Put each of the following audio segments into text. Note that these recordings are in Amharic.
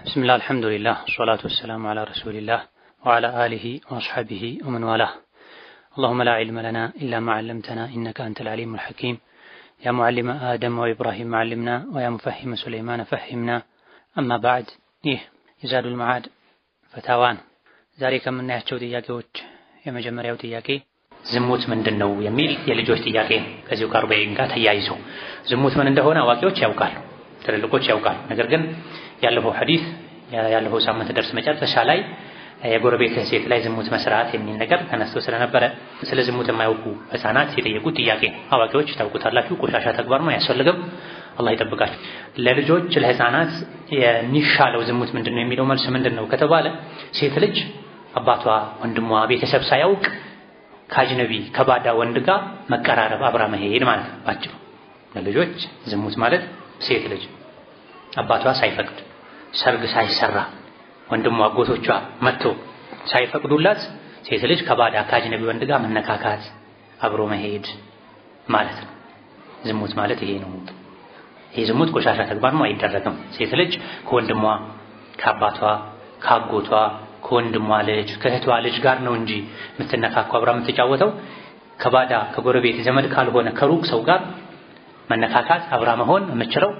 بسم الله الحمد لله والصلاة والسلام على رسول الله وعلى آله وأصحابه ومن والاه. اللهم لا علم لنا إلا ما علمتنا إنك أنت العليم الحكيم. يا معلم آدم وإبراهيم علمنا ويا مفهم سليمان فهمنا. أما بعد፣ ይህ የዛዱል መዓድ ፈታዋ ነው። ዛሬ ከምናያቸው ጥያቄዎች የመጀመሪያው ጥያቄ ዝሙት ምንድን ነው የሚል የልጆች ጥያቄ ነው። ከዚሁ ከአርባዒን ጋር ተያይዞ ዝሙት ምን እንደሆነ አዋቂዎች ያውቃሉ፣ ትልልቆች ያውቃሉ። ነገር ግን ያለፈው ሐዲስ ያለፈው ሳምንት ደርስ መጨረሻ ላይ የጎረቤትህ ሴት ላይ ዝሙት መስራት የሚል ነገር ተነስቶ ስለነበረ ስለ ዝሙት የማያውቁ ህፃናት የጠየቁት ጥያቄ ነው። አዋቂዎች ታውቁታላችሁ፣ ቆሻሻ ተግባር ነው፣ አያስፈልግም፣ አላህ ይጠብቃችሁ። ለልጆች ለህፃናት የሚሻለው ዝሙት ምንድነው የሚለው መልስ ምንድነው ከተባለ ሴት ልጅ አባቷ፣ ወንድሟ፣ ቤተሰብ ሳያውቅ ከአጅነቢ ከባዳ ወንድ ጋር መቀራረብ አብራ መሄድ ማለት ነው። ባጭሩ ለልጆች ዝሙት ማለት ሴት ልጅ አባቷ ሳይፈቅድ ሰርግ ሳይሰራ ወንድሟ አጎቶቿ መጥቶ ሳይፈቅዱላት ሴት ልጅ ከባዳ ከአጅነቢ ወንድ ጋር መነካካት አብሮ መሄድ ማለት ነው። ዝሙት ማለት ይሄ ነው። ይሄ ዝሙት ቆሻሻ ተግባር ነው፣ አይደረግም። ሴት ልጅ ከወንድሟ ከአባቷ ከአጎቷ ከወንድሟ ልጅ ከእህቷ ልጅ ጋር ነው እንጂ የምትነካካው አብራ የምትጫወተው ከባዳ ከጎረቤት ዘመድ ካልሆነ ከሩቅ ሰው ጋር መነካካት አብራ መሆን የምትችለው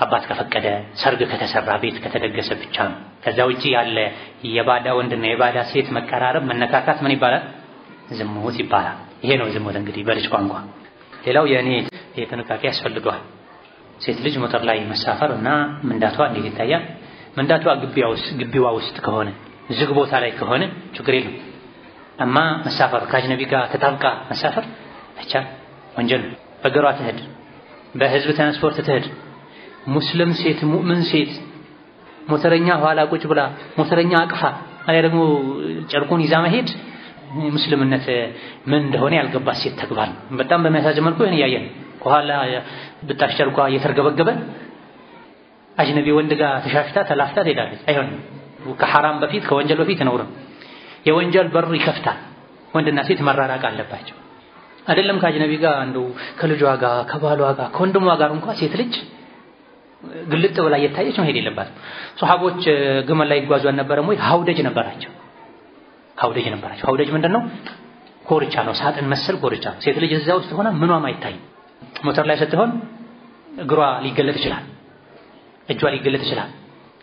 አባት ከፈቀደ ሰርግ ከተሰራ ቤት ከተደገሰ ብቻ ነው። ከዛ ውጪ ያለ የባዳ ወንድና የባዳ ሴት መቀራረብ መነካካት ምን ይባላል? ዝሙት ይባላል። ይሄ ነው ዝሙት እንግዲህ በልጅ ቋንቋ። ሌላው የኔ የጥንቃቄ ያስፈልገዋል። ሴት ልጅ ሞተር ላይ መሳፈር እና መንዳቷ እንዴት ይታያል? መንዳቷ ግቢዋ ውስጥ ከሆነ ዝግ ቦታ ላይ ከሆነ ችግር የለም። አማ መሳፈር ከአጅነቢ ጋር ተጣብቃ መሳፈር አይቻልም፣ ወንጀል ነው። በእግሯ ትሄድ፣ በህዝብ ትራንስፖርት ትሄድ። ሙስሊም ሴት ሙእምን ሴት ሞተረኛ ኋላ ቁጭ ብላ ሞተረኛ አቅፋ አለ ደግሞ ጨርቁን ይዛ መሄድ ሙስሊምነት ምን እንደሆነ ያልገባት ሴት ተግባር ነው። በጣም በሚያሳዝን መልኩ ይሄን እያየን ከኋላ ብጣሽ ጨርቋ እየተርገበገበ አጅነቢ ወንድ ጋር ተሻሽታ ተላፍታ ትሄዳለች። አይሆንም። ከሐራም በፊት ከወንጀል በፊት ነውር የወንጀል በር ይከፍታል። ወንድና ሴት መራራቅ አለባቸው። አይደለም ከአጅነቢ ጋር እንደው ከልጇ ጋር ከባሏ ጋር ከወንድሟ ጋር እንኳን ሴት ልጅ ግልጥ ብላ እየታየች መሄድ የለባትም። ሶሐቦች ግመል ላይ ይጓዙ አልነበረም ወይ? ሀውደጅ ነበራቸው። ሀውደጅ ነበራቸው። ሀውደጅ ምንድነው? ኮርቻ ነው፣ ሳጥን መሰል ኮርቻ። ሴት ልጅ እዛ ውስጥ ሆና ምኗም አይታይም። ሞተር ላይ ስትሆን እግሯ ሊገለጥ ይችላል፣ እጇ ሊገለጥ ይችላል።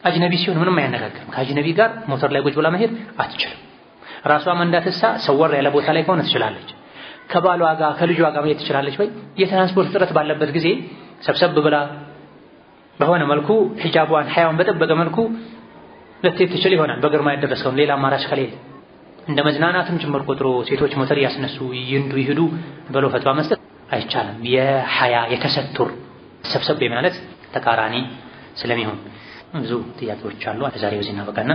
አጅነቢ ሲሆን ምንም አያነጋግርም። ከአጅነቢ ጋር ሞተር ላይ ቁጭ ብላ መሄድ አትችልም። ራሷ መንዳትሳ ሰወር ያለ ቦታ ላይ ከሆነ ትችላለች። ከባሏ ጋር ከልጇ ጋር መሄድ ትችላለች ወይ? የትራንስፖርት እጥረት ባለበት ጊዜ ሰብሰብ ብላ በሆነ መልኩ ሂጃቧን ሐያዋን በጠበቀ መልኩ ልትሄድ ትችል ይሆናል። በግርማ ያደረሰው ሌላ አማራጭ ከሌለ እንደ መዝናናትም ጭምር ቆጥሮ ሴቶች ሞተር ያስነሱ ይንዱ ይሂዱ ብሎ ፈትዋ መስጠት አይቻልም። የሐያ የተሰቱር ሰብሰብ ማለት ተቃራኒ ስለሚሆን ብዙ ጥያቄዎች አሉ። ዛሬው ዜና በቃና።